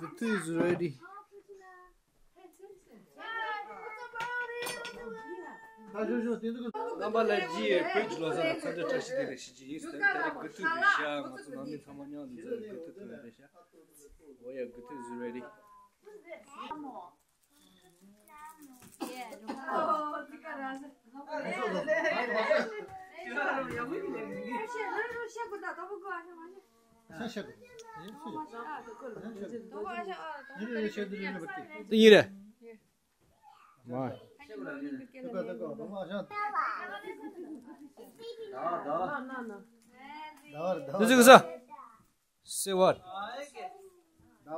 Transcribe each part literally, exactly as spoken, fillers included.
The tea is ready. རྣམ་པ་ལ་རྗེས་བོད་ཀྱི་ལོ་གསར་ལ་འཚམས་འདྲི་བཀྲ་ཤིས་བདེ་ལེགས་ཞུ་རྒྱུ་ཡིན། ད་རེས་དགུ་ཐུག་རེད་ཤག་ང་ཚོ་ནང་མི་ཚང་མ་མཉམ་དུ་འཛོམས་དགུ་ཐུག་ཐུག་ཡོད་རེད་ཤག་འོ་ཡ། The tea is ready. ཡིན་རེད། མ། དུ་ཅིག་ས། སེ་བར།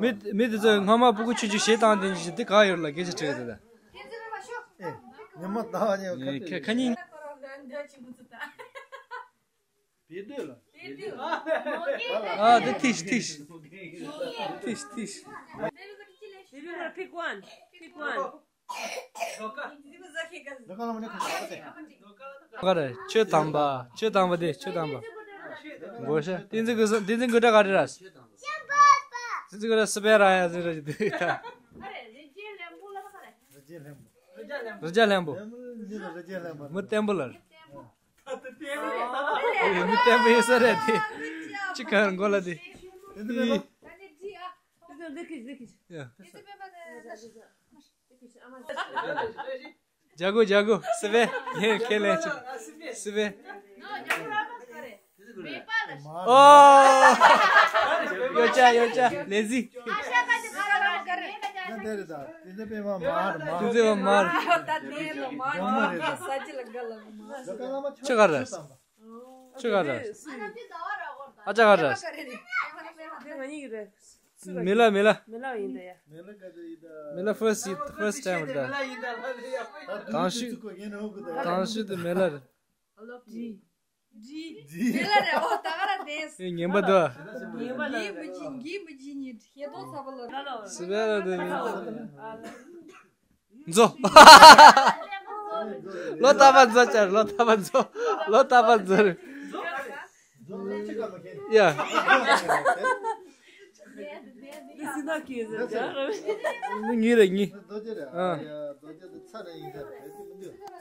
མི་མི་དེ་ཚོས་སྔ་མ་སྤུ་གུ་ཆུང་ཆུང་བཞེས་བཏང་དེ་འདི་ག་ཡོད་ལ་སྐད་ཆ་དྲིས་དེ་ད། ཨེ། ཉི་མ་ཟླ་བ་ཉི་མ་ཁ་ཁ་ཉིན། བེ་དོད་ལ། ཨ་དེ་ཐིག་ཐིག་ཐིག་ཐིག Pick one. Pick one. ག་རེ། ཆོས་དམ་པ། ཆོས་དམ་པ་དེ་ཆོས་དམ་པ། གོ་ཤ། བསྟན་འཛིན་གོ་ས་བསྟན་འཛིན་གོ་ད་ག་རེ་ར། བསྟན་འཛིན་གོ་ད་སི་པེ་ར་ཡ་ཟེར་ར་ཅི་དེ་ད། རི་རྒྱ་ལྷན་པོ། མི་བརྟན་པོ་ལ། མི་བརྟན་པོ་ཡིན་ས་རེད་དེ། ཅི་ག་མགོ་ལ་དེ། ཡ། རྒྱ་གོ་རྒྱ་གོ་སི་པེ། ངས་ཁས་ལེན་ཆོག་སི་པེ། ཨོ། ཡོ་ཅ་ཡོ་ཅ་ལེ་ཟི། དེ་ཚེ་བ་མར་མར། ཆི་ག་རེད། ཆི་ག་རེད། ཨ་ཅག་ག་རེད། མི་ལ་མི་ལ། མི་ལ་ཡིན་ད་ཡ། མི་ལ་first first time རེད། དང་ཤུ་དང་ཤུ་དུ་མི་ལ་རེད། མི་ལ་རེད། ཨོ་ད་ག་ར་དེས། ངན་པ་དུ། ངན་པ་ལ་རེད། ངི་མི་ཅི་ངི་མི་ཅི་ཉི་ཤེ་དོ་ས་བ་ལ། སི་བེ་ར་དུ། མཛོ། ལོ་ཏ་པ་མཛོ་ཅར་ལོ་ཏ་པ་མཛོ། ལོ་ཏ་པ་མཛོ་རེད། ཡ། ངི་རེད་ངི། ཨ།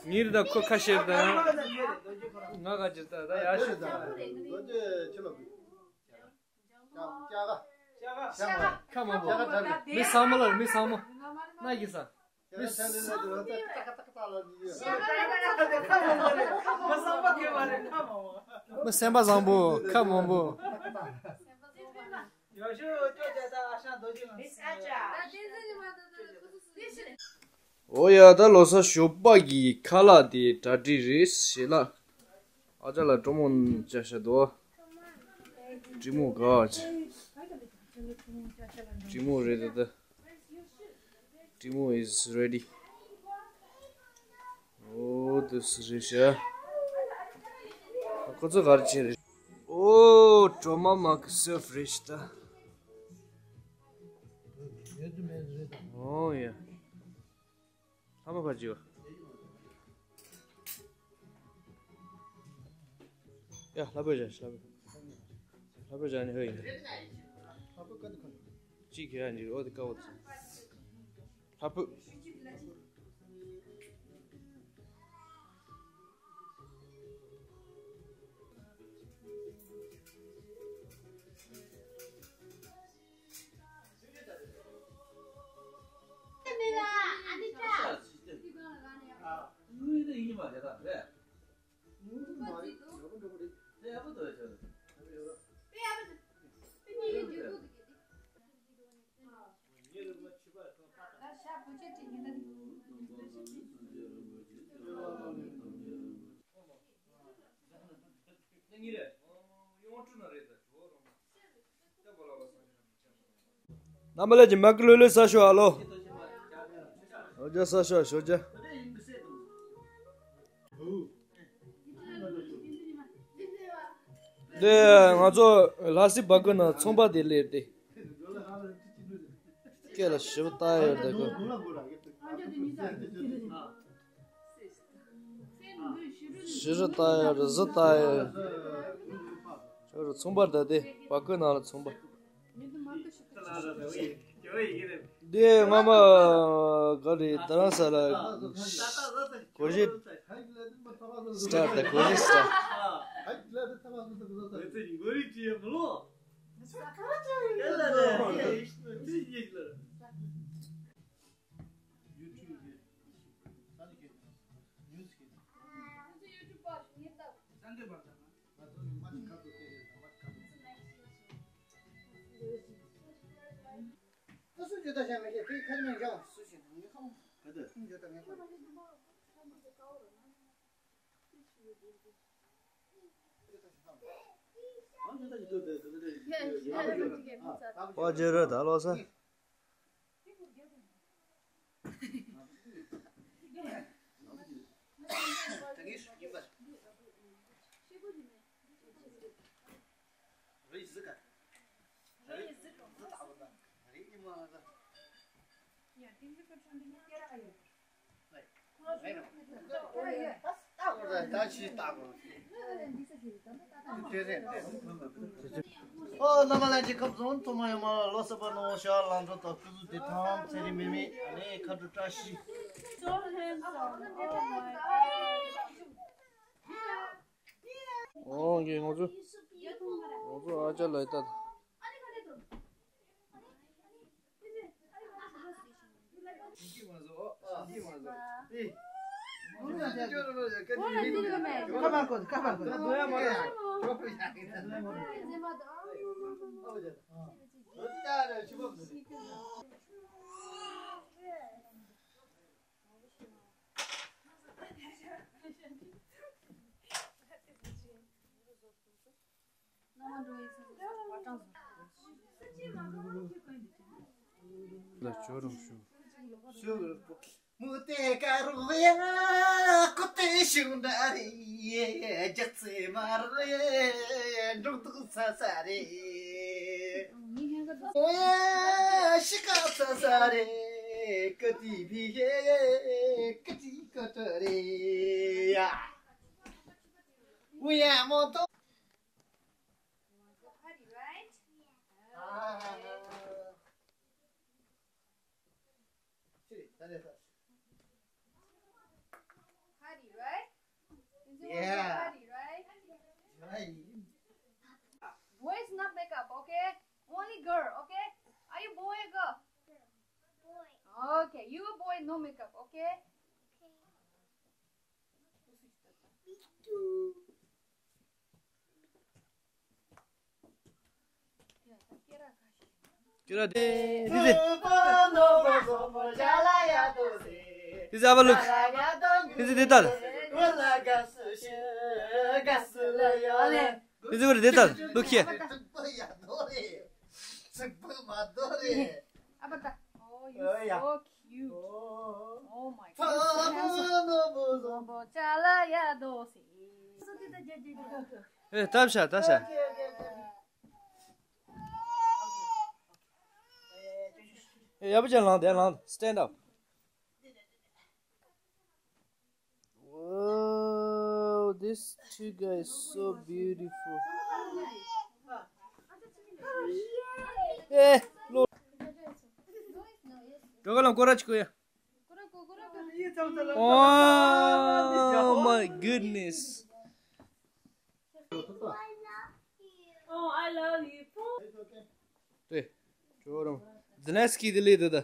ངི་རེད་ད་ཁོ་ཁ་ཤེར་ད། ང་ག་ཅིར་ད་ད་ཡ་ཤི། ཁ་མང་པོ། མི་ཚང་མ་ལ་མི་ཚང་མ། ན་གི་ས། མི་སེམས་པ་བཟང་པོ་ཁ་མང་པོ། ཨོ་ཡ་ད་ལོ་གསར་ཞོགས་པ་གི་ཁ་ལག་དེ་གྲ་སྒྲིག་རེད་ཞེ་ལགས། ཨ་ཅག་ལ་ཀྲོ་མོ་བཅའ་ཤ་དོ། ཀྲི་མོ་ག་ཅི། ཀྲི་མོ་རེད་ད། ཀྲི་མོ་is ready. ཨོ་དུ་སི་རེད་ཤ། ཁོ་ཚོ་ག་རེ་བྱེད་རེད། ཨོ་ཀྲོ་མ་མ་གི་སེལ་ཕི་རེད་ཤ་ད། ཨོ་ཡ། ལྷ་མོ་ཁ་ཅིག་ཡོད། ཡ་ལྷ་བུ་བཞག་ལྷ་བུ། ལྷ་བུ་བཞག་ནི་ཧོ་ཡིན། གཅིག་གི་ཡ་འདི་ཨོ་དེ་ཀ་བོ་ཚོ། ལྷ་བུ། རྣམ་པ་ལྷན་རྒྱས་མ་ཀི་ལོ་ལོ་ས་ཤོ་ཨ་ལོ། ཞོ་ཇ་ས་ཤོ་ཞོ་ཇ། དེ་ང་ཚོ་ལྷ་སའི་བ་ཀུ་ན་ཚོང་པ་དེ་སླེབས་ཏེ། སྐད་ལ་ཞིབ་ལྟ་ཡོད་དེ་ཁོ། ཞི་རི་ལྟ་ཡོད་རེད་གཟི་ལྟ་ཡོད། ཁྱོད་རང་ཚོང་པ་ད་དེ་བ་ཀུ་ནང་ལ་ཚོང་པ། འདི་སྔ་མ་ག་རེ་རྡ་རམ་ས་ལ་གོ་ཤེས་སི་ཊར་དང་གོ་ཤེས་སི་ཊར། པ་ཇེ་ར་ད་ལོ་ས། ཨོ་རྣམ་པ་ལྷན་རྒྱས་སྐུ་གཟུགས་ཐོག་མ་ཡོད་མ་ལ་ལོ་གསར་པ་ནང་ཤར་ལང་ཚོ་དང་སྐུ་གཟུགས་བདེ་ཐང་ཚེ་རིང་མེ་མེ་ཨ་ནི་ཁ་དྲོ་བཀྲ་ཤིས། ཨོ་ངས་ང་ཚོ་ང་ཚོ་ཨ་ཅག་ལ་ཡི་ད། ལ་ཅོ་རང་ཞུ། མུ་ཏེ་ཀ་རུ་ཡ་ཀུ་ཏེ་ཤུ་འདྲ་རེ་རྒྱག་ཚེ་མ་རེ་འབྲོག་ཏུ་ཚ་ཚ་རེ། ཨོ་ཡ་ཤི་ཀ་ཚ་ཚ་རེ་ཀ་ཏི་ཕི་ཧེ་ཀ་ཏི་ཀ་ཏ་རེ་ཡ། ཨོ་ཡ་མོ་ཏོ། Hari, right? Is it Yeah. Hari, right? Right. Boys not makeup, okay? Only girl, okay? Are you boy or girl? Boy. Okay, you boy no makeup, okay? ཁྱོད་ར་དེ་དེ་དེ་དེ་ཨ་བ་ལུག་དེ་དེ་དེ་ལྟ། དེ་དེ་བར་དེ་ལྟ་ལུག་ཁྱེད། Oh, you so cute. Oh my God. ཨེ་ཐབས་ཤ་ཐབས་ཤ། ཨེ་ཡག་པོ་ཅན་ལངས་དེ་ལངས། Stand up. Wow, this two guys so beautiful. ཨེ་ལོ། གྲོགས་ལ་སྐོར་ར་ཅིག་གོ་ཡ། Oh my goodness. Oh, I love you. ཏེ། ཁྱོད་རང་ཛེ་ལན་སི་ཀི་དེ་ལས་དེ་ད།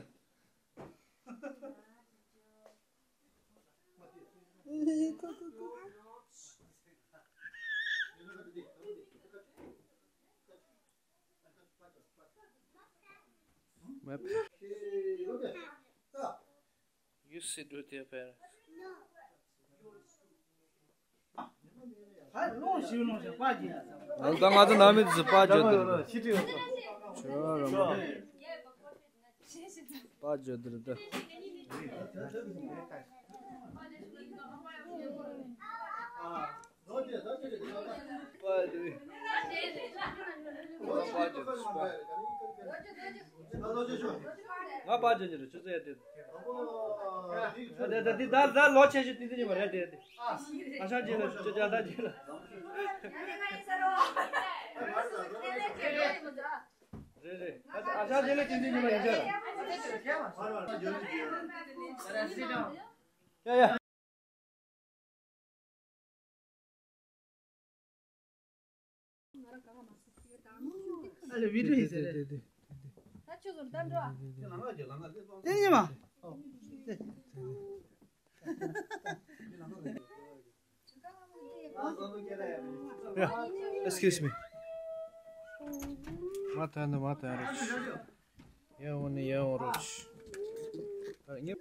You sit with your parents. ད་ང་ཚོ་ནང་མི་ཚོ་པ་བརྗོད་དེ། ཁྱོད་རང་པ་བརྗོད་དེ་རེད་ད། ང་པ་བརྗོད་ཀྱི་རེད། ཆུ་ཚོད་ཡ་དེ། ད་ད་ད་ད་ལོ་ཆེ་ཤོས་དེ་འདི་ཉིན་མ་རེད་དེ་དེ། ཨ་ཤང་ཅེ་ལ་ཆུ་ཅ་ད་ཅེ་ལ། རེད་རེད། ཡ་ཡ། ཨ་ལེ་བི་ཌིའོ་ཡིན་ཟེར་རེད། ད་ཁྱོད་ཚོར་ལྟ་འགྲོ། དེ་ཉི་མ། Excuse me. མ་ཐོན་ན་མ་ཐོན་རོགས། ཡ་འོ་ནི་ཡ་འོ་རོགས། ཨ་ངེ།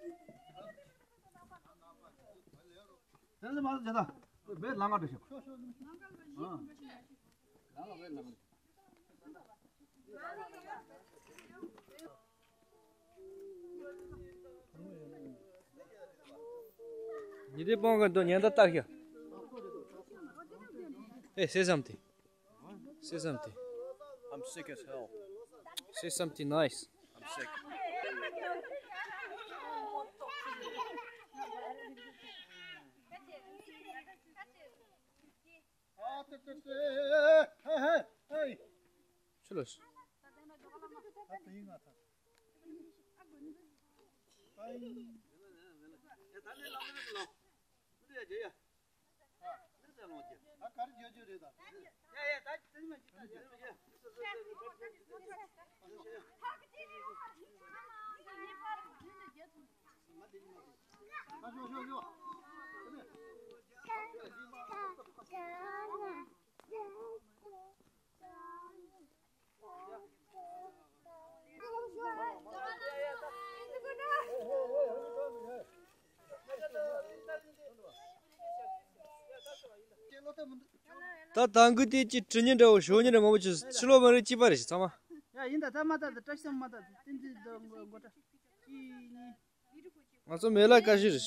དེ་ལ་མ་ལ་ཇ་ད། བེད་ལ་ང་འགྲོ་ཤོག་ཨ། ལ་ང་བེད་ལ་ང་འགྲོ། ཉི་ཟླའི་པང་གི་འདུག་ཉན་ད་ལྟ་ཤོག Hey, say something. Say something. I'm sick as hell. Say something nice. I'm sick. ཆུ་ལོ། ད་དང་གི་དེ་ཅི་བྲི་ཉི་འདྲ་བོ་ཞོ་ཉི་འདྲ་མང་པོ་ཅི་ཕྱི་ལོགས་མ་རེད་ཅི་པ་རེད་ཚང་མ། ཡ་ཡིན་ད་ད་མ་ད་ད་བཀྲ་ཤིས་མ་ད་ད་ཏིན་ཏིན་ད་མགོ་ད་ཅི་ནི། ང་ཚོ་མེ་ལ་ཀ་ཤི་རེད།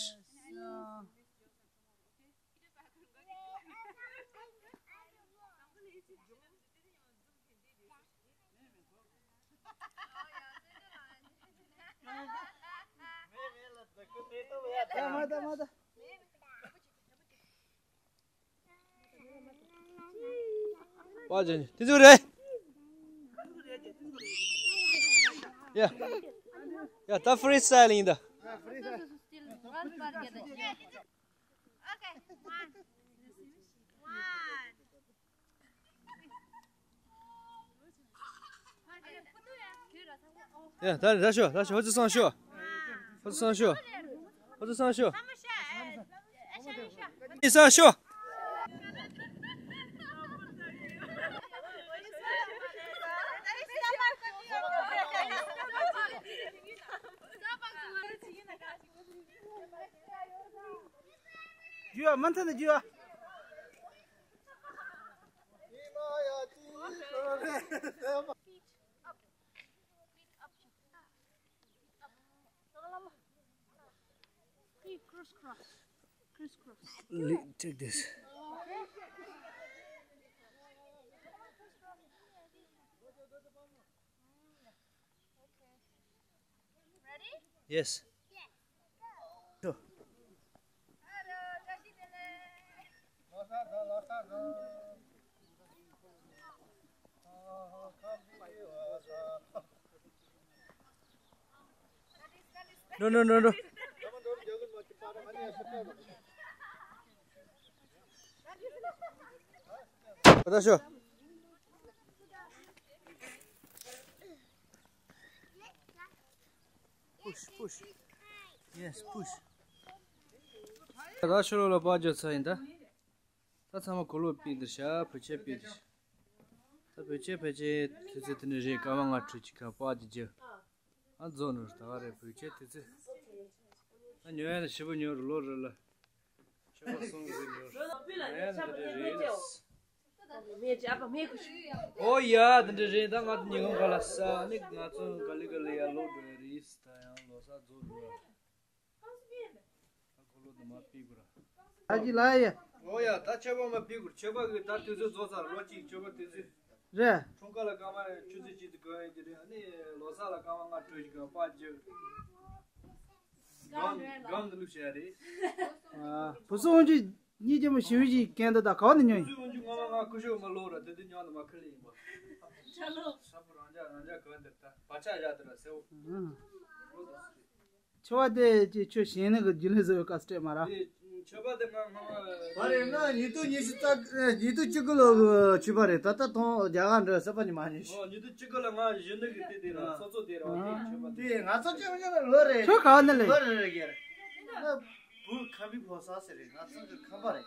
ད་མ་ད་མ་ད། པ་ཅན་དེ་ཚོ་རེད། ཡ། ཡ་ད་ཕི་རི་སི་ཊའིལ་ཡིན་ད། ཡ་ད་རེད་ད་ཤོ་ད་ཤོ་ཧོ་ཙི་སང་ཤོ། ཧོ་ཙི་སང་ཤོ། ཧོ་ཙི་སང་ཤོ། ཨི་སང་ཤོ། རྒྱུ་བ་མུ་མཐུད་ནས་རྒྱུ་བ། Criss cross. Criss cross. Take this. Yes. Sure. No, no, no, no. Хорошо. Push, push. Yes, push. ད་ཕྱི་ལོགས་ལ་པར་རྒྱག་ཚར་ཡིན་ད། ད་ཚང་མ་གོ་ལོ་པི་འདིར་ཤ་བོད་ཆས་པི་འདིར། ད་བོད་ཆས་ཕལ་ཆེར་དུས་ཚོད་དེ་ནས་རེད་སྐར་མ་ལྔ་དྲུག་ཅིག་ཁ་པར་རྒྱག་རྒྱུ། ཨ་རྫོགས་ནོར་ད་ག་རེད་བོད་ཆས་དུས་ཚོད། ད་ཉོ་ཡ་ནི་ཞེ་པོ་ཉོ་རུ་ལོ་རེ་ལ། ཆོས་པ་གསུམ་རེ་ཉོ་རུ། ཉོ་ཡ་ནི་འདི་འདྲ་རེད། ཨོ་ཡ་འདི་འདྲ་རེད་ད་ང་ཚོ་ཉིན་གང་ག་ལ་ས་ནི་ང་ཚོ་ག་ལེ་ག་ལེ་ཡ་ལོ་འགྲོ་ཡ་རེད་ད་ཡང་ལོ་གསར་རྫོགས་འགྲོ་ཡ། ད་ཁོ་ལོ་དུ་མ་ཕི་གུ་ར། ཨ་ཅི་ལ་ཡ། ཨོ་ཡ་ད་ཆོས་པ་མ་ཕི་གུ་ར་ཆོས་པ་གི་ད་དུས་ཚོད་རྫོགས་ཚར་ལོ་གཅིག་ཆོས་པ་དུས་ཚོད། རེད། འཁྲུངས་སྐར་ལ་སྐར་མ་ཆུ་ཚོད་གཅིག་ཏུ་གོན་ཡ་གི་རེད་ཨ་ནི་ལོ་གསར་ལ་སྐར་མ་ལྔ་དྲུག་ཅིག་གོན་པར་རྒྱག་སྒམ་སྒམ་དུ་བླུགས་བྱས་རེད། ཨ་བུ་སོང་ཅི། ཉིད་ཀྱི་མི་ཞི་བའི་ཞིག་གན་དུ་ད་ག་བ་ནས་ཉོས་ཡིན། ཁུ་ཤོ་ང་ང་ཁུ་ཤོ་མ་ལོ་ར་དེ་དུས་ཉོ་ནི་མ་ཁུ་ལི་ཡིན་པ། ཆ་ལོ། ས་བུ་རང་ཅག་རང་ཅག་ག་འདིར་ད་བ་ཆ་བཞག་དེ་ར་སེའུ། ཆོ་བ་དེ་ཅི་ཆོས་ཞེན་ནི་གི་རྒྱུ་ལས་བཟོ་བའི་བཀའ་སྤྲད་མ་ར། ཆོས་པ་དེ་ང་ང་བ་རེད་ན་ཉིས་སྟོང་ཉི་ཤུ་རྩ་ཉིས་སྟོང་བཅུ་དགུ་ལོ་གི་ཆོས་པ་རེད། ད་ལྟ་ཐོང་རྒྱ་གར་འདྲ་སེ་པ་ཉི་མ་ཉི་ཤུ། ཨོ་ཉིས་སྟོང་བཅུ་དགུ་ལ་ང་གཞོན་ནུ་གི་དེ་དེ་ར་ཚོ་ཚོ་དེ་ར་དེ་ཆོས་པ་དེ། དེ་ང་ཚོ་ཆོས་པ་ལོ་རེད། ཁྱོད་ག་བ་ནས་ལེ། ལོ་རེ་རེ་གེར། ང་བུ་ཁམ་པའི་ཕོ་ས་ཟེར་རེད། ང་ཚོ་གི་ཁམས་པ་རེད།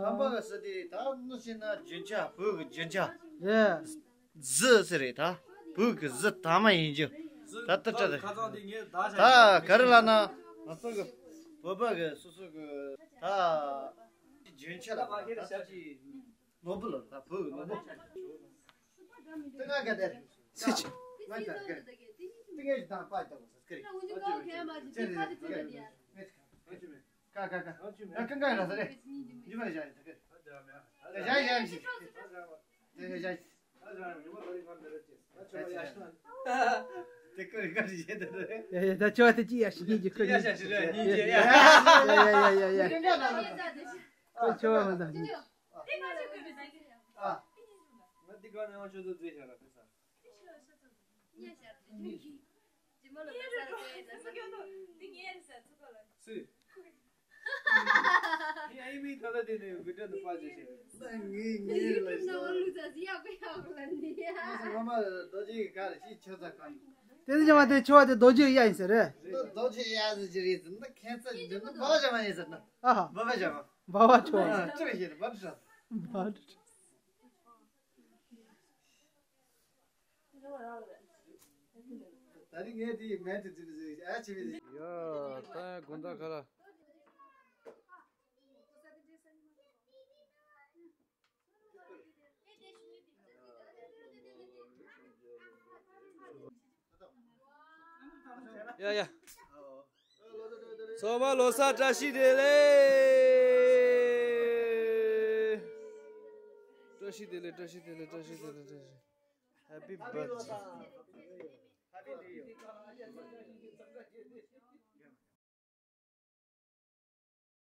ཁམས་པ་གི་ས་དེ་ད་ནུ་ཤི་ན་རྒྱུན་ཆ་བོད་གི་རྒྱུན་ཆ། རེད། གཟི་ཟེར་རེད་ད། བོད་གི་གཟི་དྭངས་མ་ཡིན་རྒྱུ། ད་ལྟ་བཀྲ་རེད། ཁ་ཚང་དེ་ངས་ད་ཤ་ད་ག་རེ་ལབ་ན། ང་ཚོ་གི་བོད་པ་གི་སོ་སོ་གི་ད་རྒྱུན་ཆ་ལ་ད་ཅི་ནོར་བུ་ལ་ད་བོད་གི་ནོར་བུ། དེ་ང་ག་དེ་སི་ཆི། ང་ག་ག་དེ་ངས་ད་པ་ད་གོ་ས་ཀེ་རེད། ཀ་ཀ་ཀ་ཀ་ཀ་ཀ་ར་ས་རེད། ཉི་མ་བཞག་ཡིན་ད་ཀེ་རེད། བཞག་བཞག་ཡིན་ཞིག་དེ་བཞག་ཡིན། དེ་ཀོ་རི་ཀ་རི་ཡེ་དེ་རེད། ཡ་ཡ་ད་ཆོ་བ་དེ་ཅི་ཡ་ཞིག་ཉིན་གྱི་ཁོ་ཉིན་གྱི་ཡ་ཡ་ཡ་ཡ་ཡ། ཁོ་ཆོ་བ་མ་ད་ཉིན། ང་འདི་ག་ནས་ཡང་ཆོས་ཚོ་བཙལ་བཞག་ལ་ཕེབས་ས། སུས། ངའི་ཨ་མའི་ཐ་ད་དེ་ནས་བི་ཏྲ་དུ་པ་ཅེ་ཤེས། ངའི་ངའི་ལ་ཤེས། ང་མ་རྡོ་རྗེ་གི་ག་རེ་ཤི་ཆོས་ཚ་གང་། དེ་ནི་ཅང་མ་དེ་ཆོ་བ་དེ་རྡོ་རྗེ་གཡའ་ཡིན་ཟེར་རེད། རྡོ་རྗེ་གཡའ་ཟེར་གྱི་རེད་ཟེར་ན་ཁྱད་ཚ་འདི་ནི་བ་ཞང་མ་ཡིན་ཟེར་ན། ཨ་ཧ། བ་བ་ཞང་མ། བ་བ་ཆོ་བ། ཨ་ཅི་ཞེས་བ་ཏྲ། བ་ཏྲ། ད་རིང་ངས་དེ་ཡི་མེད་དུ་དུ་ཟིག་ཨ་ཆི་མི་ཟིག་ཡ་ད་དགོང་དག་ཁ་ལ། ཡ་ཡ། ཚང་མ་ལོ་གསར་བཀྲ་ཤིས་བདེ་ལེགས། བཀྲ་ཤིས་བདེ་ལེགས། བཀྲ་ཤིས་བདེ་ལེགས། བཀྲ་ཤིས་བདེ་ལེགས། བཀྲ་ཤིས། Happy birthday.